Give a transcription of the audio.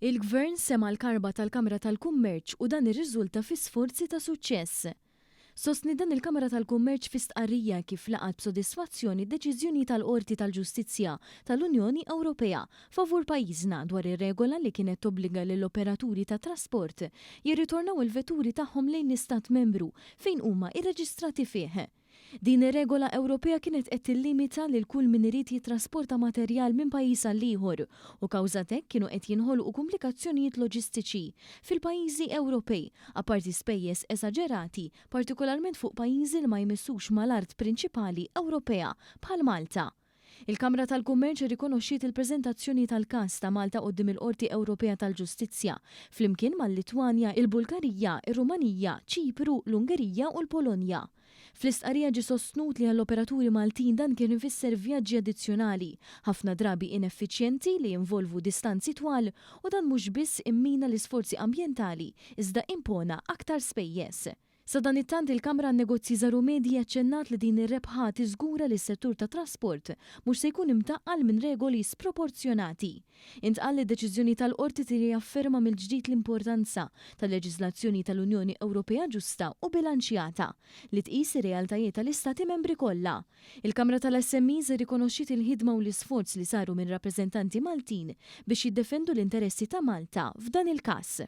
Il-Gvern sema' l-karba tal-Kamra tal-Kummerċ u dan irriżulta fi sforzi ta' suċċess. Sostniet dan il-Kamra tal-Kummerċ fi stqarrija kif laqgħet b'sodisfazzjon id-deċiżjoni tal-Qorti tal-Ġustizzja tal-Unjoni Ewropea favur pajjiżna dwar ir-regola li kienet tobbliga lill-operaturi tat-trasport jirritornaw il-vetturi tagħhom lejn l-Istat Membru fejn huma irreġistrati fih. Din ir-regola Ewropea kienet qed tillimita lil kull min irid jittrasporta materjal minn pajjiż għal ieħor u kawża t'hekk kienu qed jinħolqu kumplikazzjonijiet loġistiċi fil-pajjiżi Ewropej apparti spejjeż esaġerati partikolarment fuq pajjiżi li ma jmissux mal-art prinċipali Ewropea bħal Malta. Il-Kamra tal-Kummerċ irrikonoxxiet il-preżentazzjoni tal-każ ta' Malta quddiem il-Qorti Ewropea tal-Ġustizzja, flimkien mal-Litwanja, il-Bulgarija, ir-Rumanija, Ċipru, l-Ungerija u l-Polonja. Fl-istqarrija ġie sostnut li għall-operaturi Maltin dan kien ifisser vjaġġi addizzjonali, ħafna drabi ineffiċjenti li jinvolvu distanzi twal u dan mhux biss immina l-isforzi ambjentali iżda impona aktar spejjeż. Sadanittant il-Kamra għan-Negozji Żgħar u Medji aċċennat li din ir-rebħa tiżgura li s-settur tat-trasport mhux se jkun imtaqqal minn regoli sproporzjonati. Intqal li d-deċiżjoni tal-Qorti tirriafferma mill-ġdid l-importanza ta' leġiżlazzjoni tal-Unjoni Ewropea ġusta u bilanċjata, li tqis ir-realtajiet tal-Istati Membri kollha. Il-Kamra tal-SMEs irrikonoxxiet il-ħidma u l-isforz li saru minn rappreżentanti Maltin biex jiddefendu l-interessi ta' Malta f'dan il-każ.